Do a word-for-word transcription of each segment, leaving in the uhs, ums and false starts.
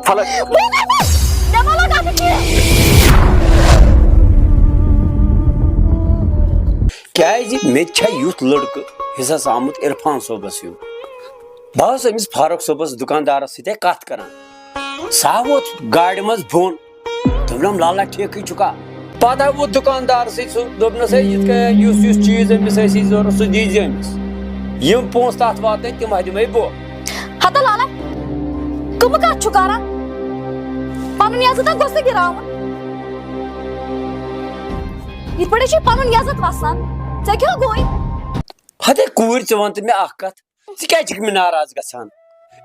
فلک۔ مےٚ ما لوٚگ اَتھٕ کینٛہہ۔ کیٛازِ مےٚ تہِ چھا یُتھ لٔڑکہٕ حصس آمُت عرفان صٲبس ہیوٗ؟ بہٕ اوسُس أمِس فاروق صٲبس دُکاندارس سۭتۍ کتھ کران۔ سُہ ہا ووت گاڑِ منٛز بۄن۔ دوٚپنم، "لالا، ٹھیکٕے چھُکھا؟" پتہٕ ووت دُکاندارسٕے سُہ، دوٚپنس، "ہے، یِتھ کٔنۍ یُس یُس چیٖز أمِس آسی ضروٗرت، سُہ دیٖزِ أمِس۔ یِم پونٛسہٕ تتھ واتنٲے، تِم ہا دِمے بہٕ۔" ہتا لالا، کٕمہٕ کتھ چھُ کران؟ پنُن عزت گوٚژھ نہٕ گِراوُن۔ یِتھ پٲٹھۍ چھُے پنُن عزت وسان۔ ژےٚ کیٛاہ گوٚوے؟ ہتے کوٗرۍ، ژٕ وَن تہٕ مےٚ اکھ کتھ، ژٕ کیٛازِ چھکھ مےٚ ناراض گژھان؟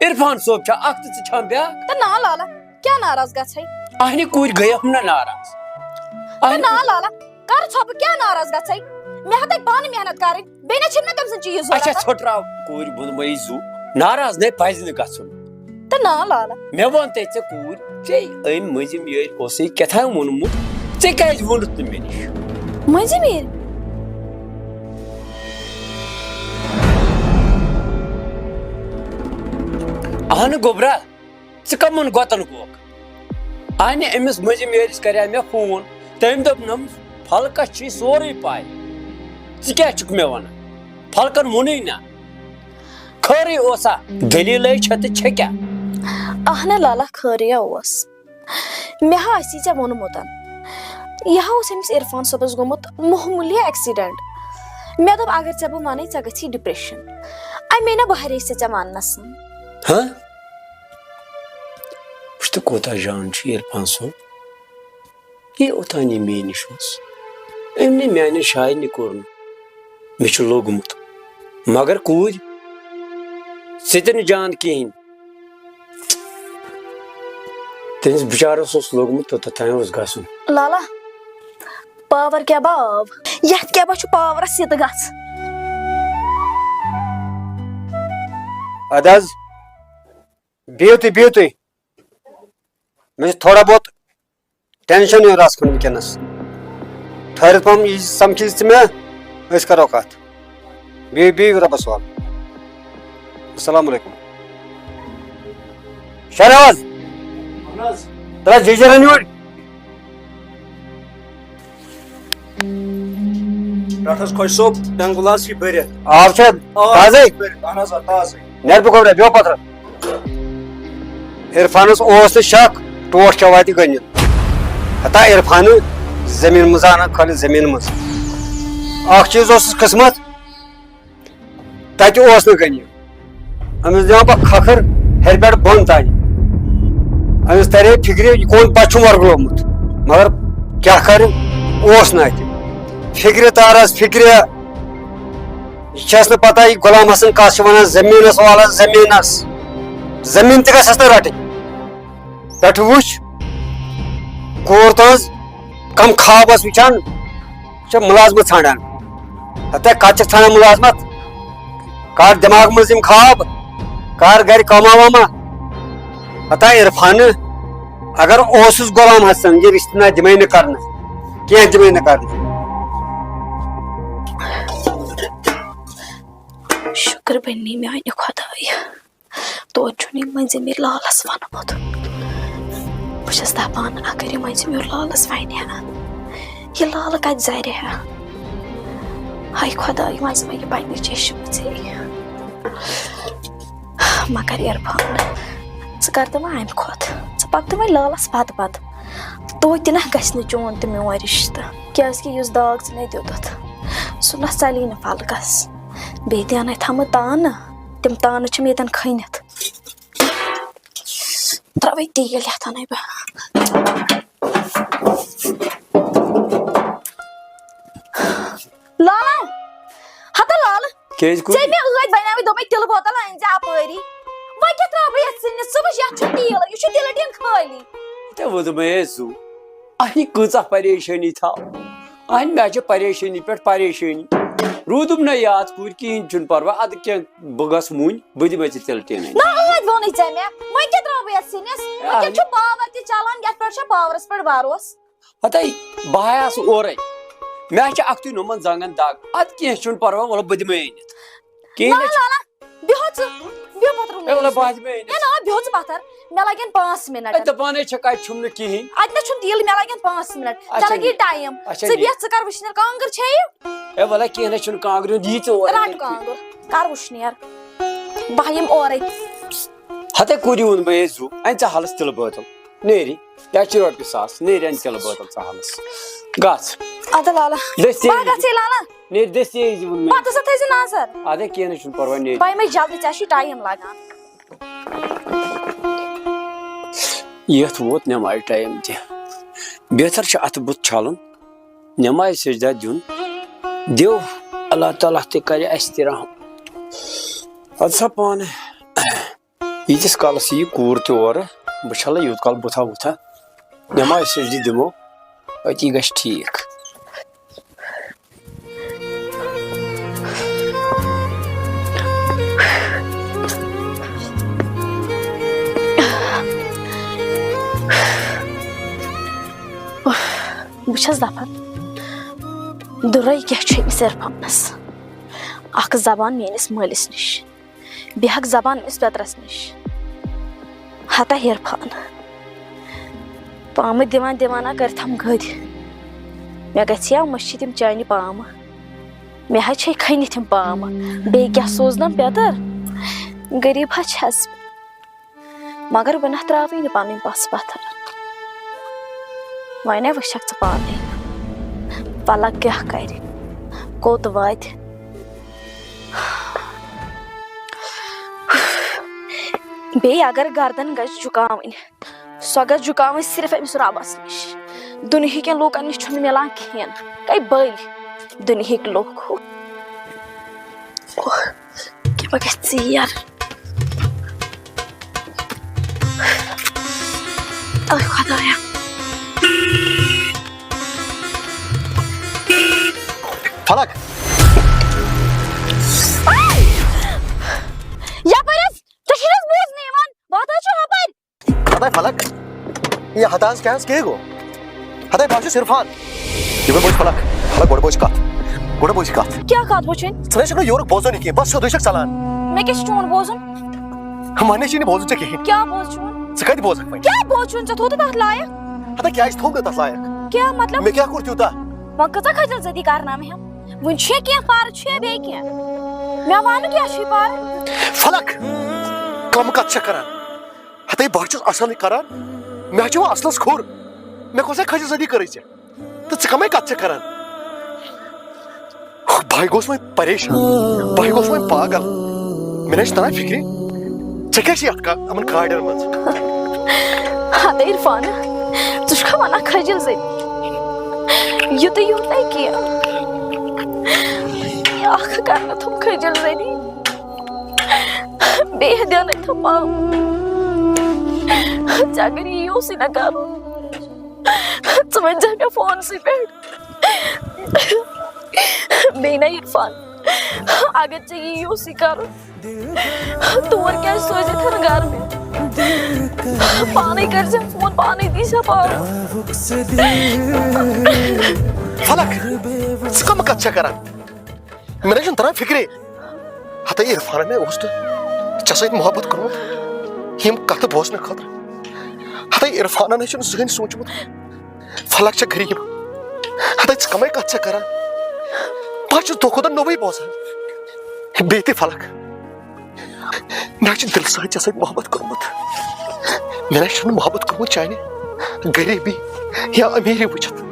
عرفان صٲب چھا اکھ تہٕ ژٕ چھَم بیٛاکھ؟ تہٕ نا لالا، کیٛاہ ناراض گژھے؟ اہنہِ کوٗرۍ گٔیَم نہ ناراض۔ تہٕ اہنہِ نا لالا، کر ژھۄپہٕ، کیٛاہ ناراض گژھے؟ مےٚ ہا تَگہِ پانہٕ محنت کرٕنۍ، بیٚیہِ نہ چھِنہٕ مےٚ تٔمۍ سٕنٛز چیٖز اچھا، ضروٗرت۔ ژھۄٹراو کوٗرۍ بۄن مٔے زُو۔ ناراض نے پزِ نہٕ گژھُن۔ تہٕ نا لالا۔ مےٚ ووٚن تۄہہِ، ژےٚ کوٗر، ژےٚ أمۍ مٔنٛزِم یٲرۍ اوسُے کیٛاہ تام ووٚنمُت، ژےٚ کیٛازِ ووٚنُتھ نہٕ مےٚ نِش؟ مٔنٛزِم یٲرۍ؟ اہنہٕ گوٚبرا، ژٕ کمن گۄتن گوکھ؟ اہنہِ أمِس مٔنٛزِم یٲرِس کریٛاو مےٚ فون، تٔمۍ دوٚپنم، "فلکس چھُے سورُے پاے، ژٕ کیٛاہ چھُکھ مےٚ ونان؟ فلکن ووٚنُے نہ۔" خٲرٕے اوسا؟ دٔلیٖلَے چھےٚ تہٕ چھےٚ کیٛاہ؟ اہنہ لالا، خٲرٕے اوس۔ مےٚ ہا آسی ژےٚ ووٚنمُت۔ یہِ ہا اوس أمِس عرفان صٲبَس گوٚمُت معموٗلی ایکسیڈنٹ۔ مےٚ دوٚپ، اگر ژےٚ بہٕ وَنَے، ژےٚ گژھی ڈپریشن۔ اَمے نہ بہرے ژےٚ ژےٚ وَننَس۔ ہاں؟ وٕچھ تہٕ کوٗتاہ جان چھُ عرفان صٲب۔ یہِ اوٚتام یہِ مے نِش اوس، أمۍ نے میانہِ شاینہِ کوٚر نہٕ۔ مےٚ چھُ لوٚگمُت۔ مگر کوٗرۍ، ژٕ تہِ نہٕ جان کِہیٖنۍ۔ تٔمِس بِچارَس اوس لوٚگمُت، توٚتَتھ تام اوس گژھُن۔ لالا، پاور کیٛاہ با آو؟ یَتھ کیٛاہ با چھُ پاورَس یہِ تہٕ گژھ؟ اَدٕ حظ، بِہِو تُہۍ، بِہِو تُہۍ۔ مےٚ چھُ تھوڑا بہت ٹینشن یِوان رَژھ کھنٛڈ وٕنکیٚنَس۔ ٹھٔہرِتھ پَہَم یہِ سَمکھِ ژٕ مےٚ، أسۍ کَرو کَتھ۔ بِہِو، بِہِو رۄبَس حوالہٕ۔ السلام علیکم۔ شہنواز۔ اہن حظ۔ ترٛا جیجرن یور۔ رَٹھ حظ خۄش صٲب، ٹینٛگ گِلاس چھِ بٔرِتھ۔ آب چھا آب تازَے؟ بٔرِتھ، اہن حظ، آ، تازَے۔ نیر بہٕ گوٚبرا، بیٚہو پتھرس۔ عرفانس اوس نہٕ شک، ٹوٹھ کیٛاہ واتہِ گٔنِتھ۔ ہتا عرفانہٕ زٔمیٖن منٛز اَنان، خٲلی زٔمیٖن منٛز۔ اکھ چیٖز اوسُس قٕسمت، تتہِ اوس نہٕ گٔنِتھ۔ أمِس دِوان پتہٕ کھکھٕر ہیٚرِ پٮ۪ٹھ بۄن تانۍ۔ أمِس ترے فِکرِ، یہِ کون بچہٕ چھُ ورگلومُت۔ مگر کیٛاہ کرِ، اوس نہٕ اتہِ۔ فِکرِ تارس فِکرِ۔ یہِ چھَس نہٕ پتہ، یہِ غلام حسن کَس چھِ وَنان زٔمیٖنَس والَس زٔمیٖنَس۔ زٔمیٖن تہِ گژھٮ۪س نہٕ رَٹٕنۍ۔ پٮ۪ٹھٕ وٕچھ، کوٗر تُہٕنٛز کَم خواب ٲس وٕچھان، یہِ چھےٚ مُلازمَت ژھانٛڈان۔ ہَتہ کَتہِ چھَکھ ژھانٛڈان مُلازمَت؟ کَڑ دٮ۪ماغ منٛز یِم خواب، کَر گَرِ کٲما واما۔ ہَتہ عرفانہٕ، اگر اوسُس غلام حسن، یہِ رِشتہٕ نہ دِمَے نہٕ کَرنہٕ، کینٛہہ دِمَے نہٕ کَرنہٕ۔ شُکر بنی میانہِ خۄدایہِ، توتہِ چھُنہٕ یہِ مٔنٛزِم یہِ لالس ووٚنمُت۔ بہٕ چھَس دَپان، اگر یہِ مٔنٛزِم یہِ لالس وَنہِ ہا، یہِ لالہٕ کَتہِ زَرِ ہا؟ ہاے خۄداے، منٛزٕ مہ یہِ پنٛنہِ چیٚشہِ ژےٚ۔ مگر عرفان، ژٕ کر تہٕ وۄنۍ اَمہِ کھۄتہٕ، ژٕ پَکھ تہٕ وۄنۍ لالس پتہٕ پتہٕ۔ توتہِ نہ گژھِ نہٕ چون تہٕ میون رِشتہٕ، کیٛازِکہِ یُس داغ ژٕ مےٚ دیُتُتھ، سُہ نہ ژَلی نہٕ فلکس۔ بیٚیہِ دیٛانَے تھَمہٕ تانہٕ، تِم تانہٕ چھِم ییٚتٮ۪ن کھٔنِتھ۔ ترٛاوَے تیٖل یَتھ اَنَے بہٕ۔ لالہٕ، ہتا لالہٕ، کیٛازِ کوٗر؟ ژےٚ مےٚ ٲدۍ وَنیٛاوٕے، دوٚپمَے تِلہٕ بوتل أنۍ زِ اَپٲری۔ وۄنۍ کیٛاہ ترٛاوٕ بہٕ یَتھ سِنِس؟ ژٕ وٕچھ، یَتھ چھُ تیٖل، یہِ چھُ تِلہٕ ٹیٖن خٲلی۔ تہٕ ووٚن دوٚپمَے، ہے زُو، اَتھ یہِ کۭژاہ پریشٲنی تھاو؟ اَہَن، مےٚ چھِ پریشٲنی پٮ۪ٹھ پریشٲنی۔ روٗدُم نہ یاد کوٗرۍ، کِہیٖنۍ چھُنہٕ پَرواے، اَدٕ کینٛہہ، بہٕ گژھٕ وُنۍ، بہٕ دِمَے ژےٚ تِلہٕ ٹیٖنٕے۔ نہ، ٲدۍ ووٚنُے ژےٚ مےٚ، وۄنۍ کیٛاہ ترٛاوٕ بہٕ یَتھ سِنِس؟ وۄنۍ کیٛاہ آ۔ چھُ پاوَر تہِ چَلان، یَتھ پٮ۪ٹھ چھا پاوَرَس پٮ۪ٹھ بھروسہٕ؟ ہَتَے، بہٕ ہاے آسہٕ اورَے، مےٚ چھِ اَکھتُے نوٚمَن زنٛگَن دَگ، اَدٕ کینٛہہ چھُنہٕ پَرواے، وَلہٕ بہٕ دِمَے أنِتھ۔ کِہیٖنۍ نہ نہ چھُ۔ لالا، بیٚہو ژٕ، بیٚہہ پتھر اے، وَلہٕ، بہٕ ہٮ۪مہٕ۔ ہٮ۪مہٕ أمِس۔ ہے، نہ، بیٚہہ ژٕ پتھر۔ مےٚ لَگن پانٛژھ مِنٹ۔ اے، دَپان ہے چھَکھ، اَتہِ چھُم نہٕ کِہیٖنۍ۔ اَتہِ نہ چھُنہٕ تیٖل، مےٚ لَگن پانٛژھ مِنٹ۔ اچھا، ژےٚ لَگی ٹایم۔ اچھا، ژٕ بیٚہہ، ژٕ کر وٕچھنیر کانٛگٕر چھے یہِ؟ اے، وَلہٕ، کینٛہہ نہ چھُنہٕ، کانٛگرِ ہُنٛد یی ژٕ اورَے۔ رَٹ کانٛگٕر، کر وٕچھنیر۔ بہٕ یِمہٕ اورَے۔ ہتے کوٗری ووٚن مےٚ یے زُو، اَنہِ ژےٚ حالَس تِلہٕ بٲتل۔ نیری، یا چھِ رۄپیہِ ساس، نیری اَنہِ تِلہٕ بٲتل ژٕ حالَس۔ گژھ۔ اَدٕ لالا۔ دٔستی بہٕ یی۔ گژھٕ ہے لالا۔ نیرِ دٔستی یی زِ ووٚن مےٚ۔ پتہٕ سا تھٲیزِ نظر۔ اَدٕ کینٛہہ نہ چھُنہٕ پرواے، نیرِ۔ بہٕ یِمَے جلدی، ژےٚ چھُے ٹایم لگان۔ یَتھ ووت نٮ۪مازِ ٹایم تہِ۔ بہتر چھُ اَتھٕ بُتھ چھَلُن، نٮ۪مازِ سجدہ دیُن۔ دِیو، اللہ تعالیٰ تہِ کرِ اَسہِ تہِ رحم۔ اَدٕ سا پانہٕ۔ ییٖتِس کالس یہِ کوٗر تہِ اورٕ، بہٕ چھلہٕ یوٗت کال بُتھا وُتھا، نٮ۪ماز سجدٕ دِمو، أتی گژھِ ٹھیٖک۔ بہٕ چھَس دَپان، دُرے کیٛاہ چھُ أمِس عرفانَس؟ اَکھ زبان میٛٲنِس مٲلِس نِش، بیاکھ زبان أمِس پیٚترَس نِش۔ ہتا عرفان، پامہٕ دِوان دِوان ہا کٔرتھم گٔدۍ۔ مےٚ گژھِ ہا مٔشِتھ یِم چانہِ پامہٕ۔ مےٚ حظ چھے کھٔنِتھ یِم پامہٕ۔ بیٚیہِ کیٛاہ سوزنم پیٚتر؟ غریٖب حظ چھَس بہٕ۔ مگر بہٕ نہ ترٛاوٕے نہٕ پنٕنۍ پَس پَتھر۔ وۄنۍ ہا وٕچھکھ ژٕ پانے، فلک کیٛاہ کرِ، کوٚت واتہِ۔ بیٚیہِ اگر گردن گژھِ جُکاوٕنۍ، سۄ گژھِ جُکاوٕنۍ صرف أمِس رۄبس نِش۔ دُنہِکٮ۪ن لوٗکن نِش چھُنہٕ مِلان کِہیٖنۍ۔ گٔے بٔلۍ دُنہِکۍ لوٗکھ۔ اوہ، کہِ بہٕ گژھِ ژیر۔ اوہ، خۄدایا۔ فلک۔ یپٲرۍ حظ، ژےٚ چھُے نہٕ حظ بوزنہٕ یِوان؟ بہٕ ہسا چھُس ہُپٲرۍ۔ ہتاے فلک، یہِ ہتاز کیٛاہ حظ کیٛاہ گوٚو؟ ہتاے بہٕ حظ چھُس عرفان۔ یہِ گوٚو بوز فلک، فلک گۄڈٕ بوز کتھ، گۄڈٕ بوز کتھ۔ کیٛاہ کتھ وٕچھِنۍ؟ ژٕ نہ چھکھ نہٕ یورُک بوزٲنی کینٛہہ، بس سیوٚدُے چھکھ ژلان۔ مےٚ کیٛاہ چھُ چون بوزُن؟ وۄنۍ چھُے نہٕ بوزُن ژےٚ کِہیٖنۍ۔ کیٛاہ بوزُن؟ ژٕ کتہِ بوزکھ وۄنۍ؟ کیٛاہ بوزُن؟ ژےٚ تھوٚو تہٕ تتھ لایق۔ ہتا کیٛازِ تھوٚو مےٚ تتھ لایق؟ کیٛاہ مطلب؟ مےٚ کیٛاہ کوٚر تیوٗتاہ؟ وۄنۍ کۭژاہ خجل زدی کرناوٕ ہم؟ وُنہِ چھُے کینٛہہ پارٕ، چھُے بیٚیہِ کینٛہہ؟ مےٚ وَن کیٛاہ چھُے پارٕ؟ فلک، کم کتھ چھےٚ کران؟ ہتے بہٕ حظ چھُس اصل کران، مےٚ حظ چھُ وۄنۍ اصلس کھوٚر۔ مےٚ کۄس خجل زدی کٔرٕے ژےٚ؟ تہٕ ژٕ کمے کتھ چھےٚ کران؟ بہٕ گوس وۄنۍ پریشان، بہٕ گوس وۄنۍ پاگل۔ مےٚ نہ چھِ تران فکرِ، ژےٚ کیٛاہ چھِ یتھ کا-، یِمن کاڑٮ۪ن منٛز؟ ہتہٕ عرفان، ژٕ چھُکھا ونان خجل زدی؟ یُتُے یوت نَے کینٛہہ، یہِ اکھ کرنہٕ تھوٚم خجل زدی، بیٚیہِ دیٛاونَے تھوٚم پاو۔ ژےٚ اگر یی اوسُے نہ کرُن، ژٕ ؤنۍ زِ ہا مےٚ فونسٕے پٮ۪ٹھ۔ بیٚیہِ نہ عرفان، اگر ژےٚ یی اوسُے کرُن، تور کیٛازِ سوزِتھ گرٕ مےٚ؟ پانے کٔرۍ زِ فون، پانے دی زِ پاو۔ فلک، ژٕ کم کتھ چھےٚ کران؟ مےٚ نہ چھُنہٕ تران فکرے۔ ہتے عرفانن نے اوس نہٕ ژےٚ سۭتۍ محبت کوٚرمُت یِم کتھٕ بوزنہٕ خٲطرٕ۔ ہتے عرفانن نے چھُنہٕ زٕہٕنۍ سوٗنٛچمُت۔ فلک چھےٚ غریٖب۔ ہتے ژٕ کمے کتھ چھےٚ کران؟ بہٕ حظ چھُس دۄہ کھۄتہٕ دۄہ نوٚوُے بوزان۔ بیٚیہِ تہِ فلک، مےٚ حظ چھُ دِلہٕ سۭتۍ ژےٚ سۭتۍ محبت کوٚرمُت۔ مےٚ نہ حظ چھُنہٕ محبت کوٚرمُت چانہِ غریٖبی یا أمیٖری وٕچھِتھ۔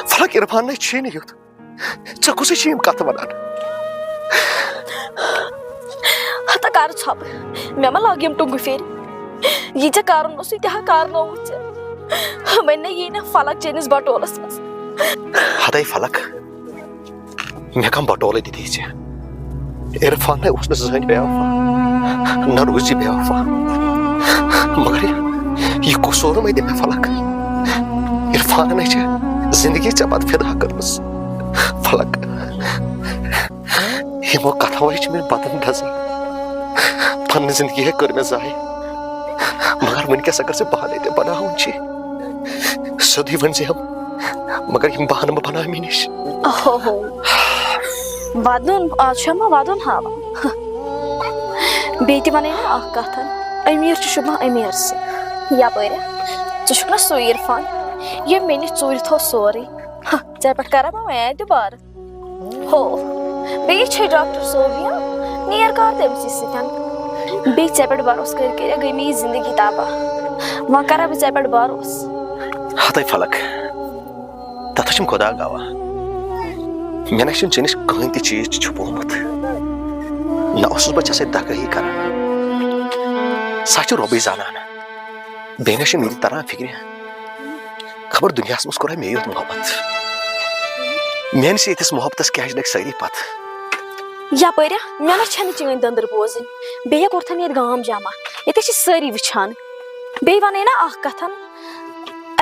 فلک، عرفان نہ حظ چھُے نہٕ یُتھ۔ ژےٚ کُسٕے چھِ یِم کتھٕ ونان؟ ہتا کر ژھۄپہٕ، مےٚ ما لاگ یِم ٹُنٛگہٕ پھیرِ؟ یہِ ژےٚ کرُن اوسُے، تہِ ہا کرنووُتھ ژےٚ۔ وۄنۍ نہ یی نہ فلک چٲنِس بٹولس منٛز۔ ہتے فلک، مےٚ کم بٹولے دِتی ژےٚ؟ عرفان نے اوس نہٕ زٕہٕنۍ بے وفا، نہ روٗز یہِ بے وفا۔ مگر یہِ، یہِ قصوٗر مے دِ مےٚ فلک۔ عرفانن نے چھِ زندگی ژےٚ پتہٕ فدا کٔرمٕژ۔ فلک، یِمو کتھو ہے چھِ مےٚ بدن دزان۔ پنٕنۍ زندگی ہے کٔر مےٚ ضایع۔ مگر وٕنکیٚس اگر ژےٚ بہانے تہِ بناوُن چھُے، سیوٚدُے ؤنۍ زِ ہم۔ مگر یِم بہانہٕ مہ بناو مےٚ نِش۔ اوہو۔ ودُن، آز چھُ مےٚ ودُن ہاوان۔ بیٚیہِ تہِ وَنے نا اَکھ کَتھ، أمیٖر چھُ شوٗبان أمیٖرسٕے۔ یَپٲرۍ، ژٕ چھُکھ نا سُے عرفان، ییٚمۍ مےٚ نِش ژوٗرِ تھوٚو سورُے؟ ہہ، ژےٚ پٮ۪ٹھ کَرا بہٕ وۄنۍ اعتبار؟ ہو، بیٚیہِ چھے ڈاکٹر صوبیا، نیر کر تٔمۍ سٕے سۭتۍ۔ بیٚیہِ ژےٚ پٮ۪ٹھ بھروسہٕ کٔرۍ کٔرۍ گٔے مےٚ یہِ زندگی تباہ۔ وۄنۍ کرا بہٕ ژےٚ پٮ۪ٹھ بھروسہٕ؟ ہتے فلک، تتھ چھُم خدا گواہ۔ مےٚ نہ چھُنہٕ ژےٚ نِش کٕہٕنۍ تہِ چیٖز چھُپومُت۔ نہ اوسُس بہٕ ژےٚ سۭتۍ دغٲہی کران۔ سۄ چھُ رۄبٕے زانان۔ بیٚیہِ نہ چھُ مےٚ تہِ تران فِکرِ، خبر دُنیاہَس منٛز کوٚرا مےٚ یوت محبت؟ میٲنِس یِتھِس محبتَس کیٛازِ لٔگۍ سٲری پَتہٕ؟ یَپٲرۍ ہا، مےٚ نہ چھَنہٕ چٲنۍ دٔنٛدٕر بوزٕنۍ۔ بیٚیہِ ہا کوٚرتھَن ییٚتہِ گام جمع۔ ییٚتہِ ہا چھِ سٲری وٕچھان۔ بیٚیہِ وَنے نہ اَکھ کَتھ،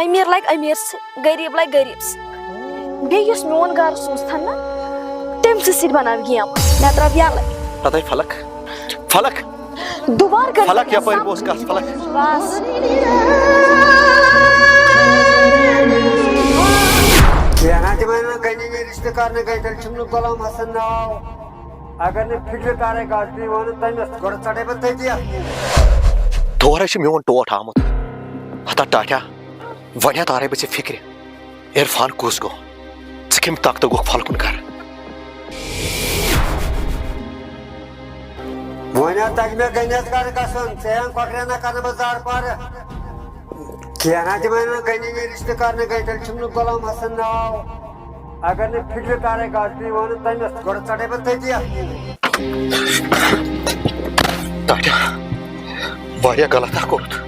أمیٖر لَگہِ أمیٖرسٕے، غریٖب لَگہِ غریٖبسٕے۔ بیٚیہِ یُس میون گَرٕ سوٗزتھَن نہ، تٔمۍ سٕے سۭتۍ بَناو گیم۔ مےٚ ترٛاو یَلَے۔ تَتَے فلک، فلک۔ دُبارٕ کٔرِو فلک، یپٲرۍ بوز کتھ، فلک۔ بس۔ کینٛہہ نہ تِمن نہٕ گٔنی یہِ رشتہٕ کرنہٕ گٔے، تیٚلہِ چھُم نہٕ غلام حسن ناو۔ اگر نہٕ فِکرِ تارے گژھ بیٚیہِ وَنہٕ تٔمِس، گۄڈٕ ژَٹے بہٕ تٔتی اَتھ۔ تورے چھُ میون ٹوٹھ آمُت۔ ہتا ٹاٹھیا، وۄنۍ ہا تارے بہٕ ژےٚ فِکرِ۔ عرفان کُس گوٚو؟ ژٕ کَمہِ طاقتہٕ گوٚکھ فلکُن گرٕ؟ وۄنۍ ہا تَگہِ مےٚ گٔنِتھ گرٕ گژھُن، ژےٚ ہن کۄٹرٮ۪ن نہ کرٕ بہٕ زارٕ پارٕ۔ کینٛہہ نہ تہِ وَنہِ نہٕ گٔنی یہِ رِشتہٕ کرنہٕ گٔے، تیٚلہِ چھُم نہٕ غلام حسن ناو۔ اگر نہٕ فِکرِ تارے گژھ بیٚیہِ وَنہٕ تٔمِس، گۄڈٕ ژَٹے بہٕ تٔتی اَتھ۔ ٹاٹھیا، واریاہ غلط اکھ کوٚرُتھ۔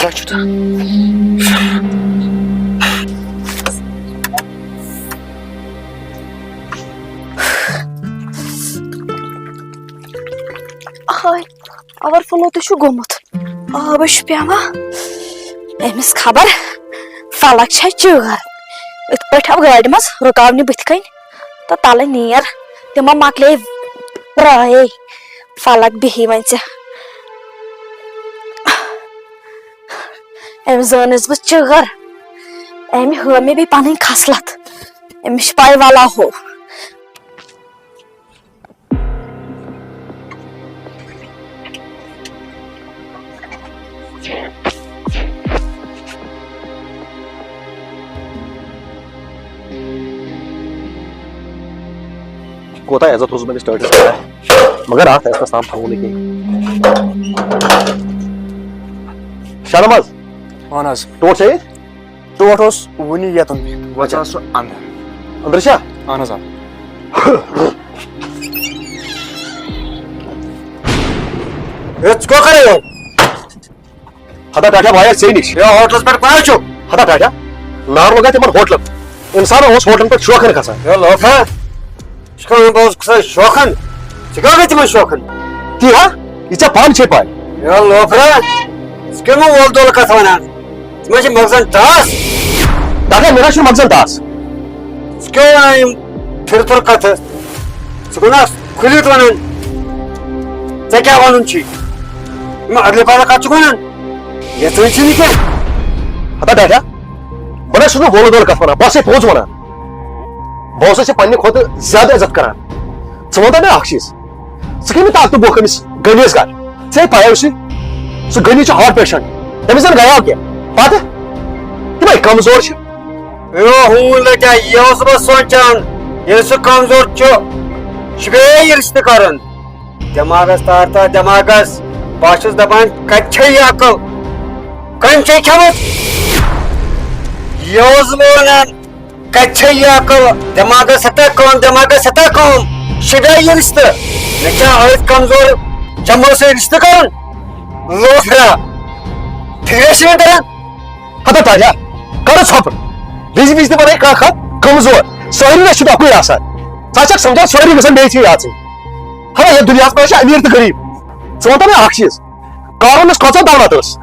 یہِ چھُ تہٕ۔ ہاے، اوَر فلو تہِ چھُ گوٚمُت۔ آب چھُ پٮ۪وان۔ أمِس خبر فلک چھا چٲر۔ یِتھ پٲٹھۍ آو گاڑِ منٛز رُکاونہِ بٕتھِ کَنۍ۔ تہٕ تَلہٕ نیر، تِمو مۄکلے پرٛایے۔ فلک بِہی وۄنۍ ژےٚ۔ أمۍ زٲنِس بہٕ چٲر۔ أمۍ ہٲو مےٚ بیٚیہِ پَنٕنۍ خصلت۔ أمِس چھِ پَے وَلا ہو۔ کوتاہ عزت اوسُس بہٕ أمِس ٹٲٹھِس کران، مگر اَتھ عزتَس تام تھاوُن نہٕ کینٛہہ۔ شرم حظ۔ اَہَن حظ۔ ٹوٹھ چھا ییٚتہِ؟ ٹوٹھ اوس وُنی ییٚتٮ۪ن بِہِتھ۔ وۄنۍ ژاو سُہ اَندر۔ أنٛدرٕ چھا؟ اَہَن حظ، آ۔ ہے، ژٕ کیٛاہ کران یورٕ؟ ہتا ٹاٹھیا بھایا، ژےٚ نِش۔ ہے، ہوٹلَس پٮ۪ٹھ کَر چھُکھ؟ ہتا ٹاٹھیا، نار لوگا تِمن ہوٹلن۔ اِنسان اوس ہوٹلن پٮ۪ٹھ شوقن کھسان۔ ہے، لوفا، ژٕ کیٛاہ بہٕ اوسُس کھسان شوقن؟ ژٕ کیٛاہ گٔے تِمن شوقن؟ تی ہا، یہِ ژےٚ پانہٕ چھے پَے۔ ہے، لوفرا، ژٕ کیٛاہ مےٚ وول دول کَتھ وَنان؟ ژٕ ما چھِ مغزن ٹاس؟ ٹاٹھیا، مےٚ نہ چھُنہٕ مغزن ٹاس۔ ژٕ کیٛاہ وَنان یِم پھِرٕ پھُرٕ کَتھٕ؟ ژٕ گوٚو نا کھُلِتھ وَنان؟ ژےٚ کیٛاہ وَنُن چھُے؟ یِم اَدلہِ بدلہٕ کَتھ چھُکھ وَنان؟ یَژھان چھُے نہٕ کینٛہہ۔ ہتا ٹاٹھیا، بہٕ نہ چھُس نہٕ وولہٕ دولہٕ کَتھ وَنان، بہٕ ہسا پوٚز وَنان۔ بہٕ ہسا چھُس پننہِ کھۄتہٕ زیادٕ عزت کران۔ ژٕ وَن تہٕ مےٚ اکھ چیٖز، ژٕ کَمہِ طاقتہٕ بوکھ أمِس غنیَس گرٕ؟ ژےٚ پَیو سُہ، سُہ غنی چھُ ہارٹ پیشنٹ، تٔمِس زَن گٔیاو کینٛہہ۔ پَتہٕ تِمَے کمزور چھِ۔ او ہوٗن لٔٹیا، یہِ اوسُس بہٕ سونٛچان، ییٚلہِ سُہ کمزور چھُ، چھُ بیٚیہِ یہِ رِشتہٕ کرُن۔ دٮ۪ماغس تار تار دٮ۪ماغس، بہٕ چھُس دَپان، کَتہِ چھےٚ یہِ عقل؟ کٔمۍ چھےٚ کھٮ۪مٕژ؟ یہِ اوسُس بہٕ وَنان، کَتہِ چھےٚ یہِ عقل؟ دٮ۪ماغس ہیٚتہ کٲم، دٮ۪ماغس ہیٚتہ کٲم، چھُ بیٚیہِ یہِ رِشتہٕ؟ مےٚ چھا أتھۍ کمزور جمبو سۭتۍ رِشتہٕ کرُن؟ لوفرا، فِکرے چھِ مےٚ تران۔ ہتا ٹاٹھیا، کر ژھۄپہٕ۔ وِزِ وِزِ تہِ بنٲے کانٛہہ کانٛہہ کمزور۔ سٲری نہ چھِ اکُے آسان۔ ژٕ چھکھ سمجھان سٲری گژھن بیٚیہِ تھی آسٕنۍ۔ ہتا یتھ دُنیاہس منٛز چھِ امیر تہٕ غریب۔ ژٕ وَن تہٕ مےٚ اکھ چیٖز، قارونس کۭژاہ دولت ٲس؟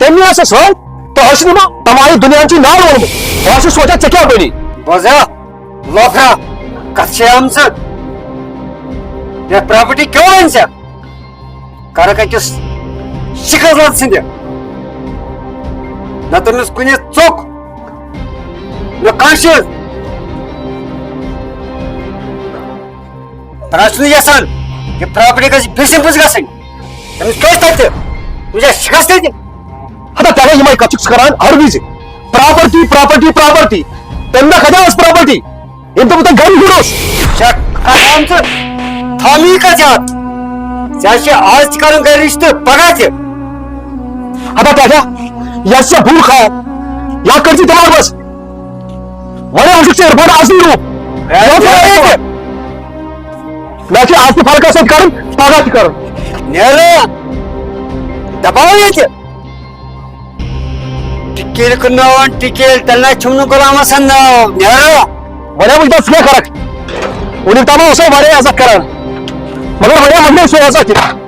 تٔمۍ نی ٲس سۄ سۭتۍ تہٕ ٲسِن یِمو تمام دُنیاہن چھُے نار ووٚنمُت۔ بہٕ ہا چھُس سونٛچان ژےٚ کیٛاہ بنی؟ بوزا، لوفرا، کتھ چھے آمژٕ؟ یتھ پراپرٹی کیٛاہ وَنہِ ژےٚ؟ کرکھ أکِس شِکس لد سٕنٛدِ۔ نہ تٔمِس کُنہِ ژوٚک، نہ کانٛہہ چیٖز۔ بہٕ نہ چھُس نہٕ یژھان یہِ پراپرٹی گژھِ بیٚیہِ سٕنٛدِ پٲٹھۍ گژھٕنۍ۔ أمِس کیٛاہ اوس تَتہِ؟ أمِس چھا شِکست تَتہِ؟ ہتا پٮ۪ٹھٕ یِمَے کَتھ چھُکھ ژٕ کَران ہر وِزِ؟ Property, property, property. تَمہِ دۄہ کَتہِ ٲس پراپرٹی؟ ییٚمہِ دۄہ بہٕ تۄہہِ گَن گُروس۔ ژےٚ کَران ژٕ تھامی کَتھ یاد؟ ژےٚ چھِ آز تہِ کَرُن گَرِ رِشتہٕ، پَگاہ تہِ۔ ہتا پٮ۪ٹھٕ یَس ژےٚ بُل خیال، یا کٔرۍ زِ دٮ۪ماغ منٛز۔ وۄنۍ اوسُکھ ژےٚ عرفان اَصلی روٗپ۔ ہے، مےٚ چھِ آز تہِ فرقَس سۭتۍ کَرُن، پَگاہ تہِ کَرُن۔ نیرٕ۔ دَباو ییٚتہِ۔ ٹِکیل کٕنناوان، ٹِکیل، تیٚلہِ نہ چھُم نہٕ غلام حسن ناو۔ نیرٕ۔ وۄنۍ وٕچھ بہٕ ژٕ کیٛاہ کَرَکھ۔ وٕنیُک تام اوسَے واریاہ عزت کَران، مگر وۄنۍ مۄکلیو سُہ عزت تہِ۔